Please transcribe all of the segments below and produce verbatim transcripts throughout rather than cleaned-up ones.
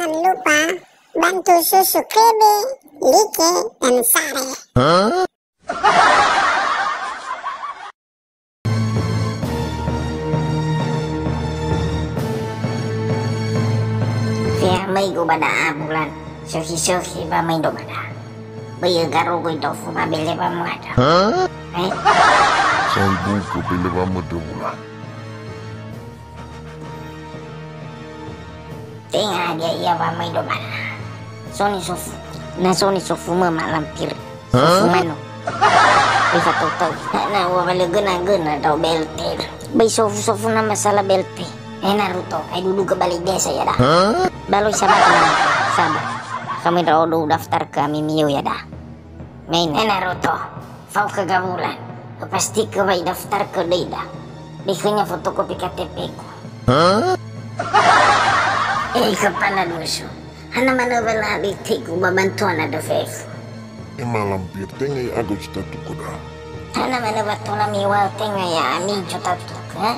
Jangan lupa bantu subscribe, like, dan share. Fehamöigu ba da'a Bulan, sökhi-sökhi wamöindo ba da'a. Böi ögarogoi dofu ba bele wamöndra. Eh? Saibu ke bele wamöndra Bulan. Tenga hadia ia wamöindo ba da'a. So nisofu. Na so nisofumö ma lampir. Sofu manu. Böi fatau-tau. Na ua wale göna-göna dao B L T. Böi sofu-sofu na masalah B L T. Ena Ruto, ai dudu ke bale desa ya dah. Baloi sabar, sabar. Kami ndra'odo udaftar ke ami mio ya dah. Main. Ena Ruto, fao ke gawulan. Pasti ke wa idaftar ke deda. Böi khönia fotokopi K T P-ku. Eh, kepala dusu. Hana manö wa la'alitegu ba bantuan andrö fefu. Ema lampir tenga ya'aga zutatuku da. Hana manö wa tola miŵa'ö tenga ya'ami zutatuku, ha?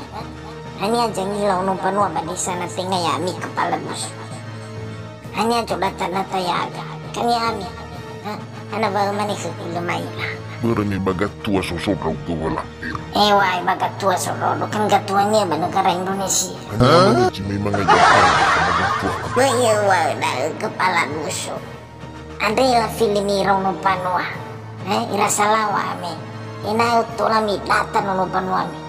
Hania zangila ono mbanua ba desa na tenga ya'ami kepala dusu? Hania zodata-data ya'aga? Kan ya'ami, ha? Hana wa ömane khögu lö ma'ila. Börö me ba gatua soso ndra'ugö wa lampir. Eŵa'ö ba gatua solodo, kan gatuania ba negara Indonesia. Hana manö zi möi mangai gatua ba gatua. Böi eŵa'ö da'ö kepala dusu. Andre lafili mira ono mbanua. Eh, ira salaŵa ami. Ena'ö tola midata nono mbanuami.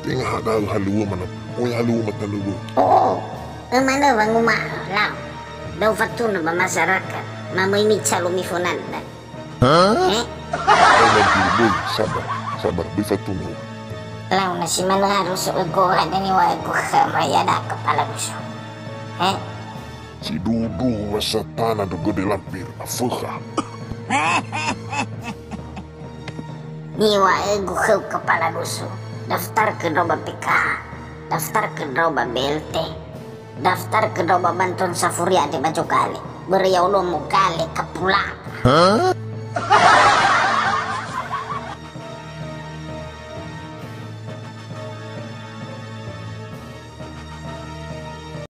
Tenga ha da'ö haluo mana. Oi haluo matanöwö. Oh, ömanö wanguma'ö, lau. Da'ö fatuna ba masyarakat. Mamöi micalu mifonanda. Eh? Oi, böi, sabar, sabar, böi fatunu. Lau na si manö harus ögo ada niŵa'ögu khöma ya da kepala dusu. Eh? Sidudu wa satana do göde lampir afökha. Niŵa'ögu khöu kepala dusu. Daftar ke ndrao ba P K H. Daftar ke ndrao ba B L T. Daftar ke ndrao ba bantuan safuria de ba zogale. Börö ya'odo mogale kapula.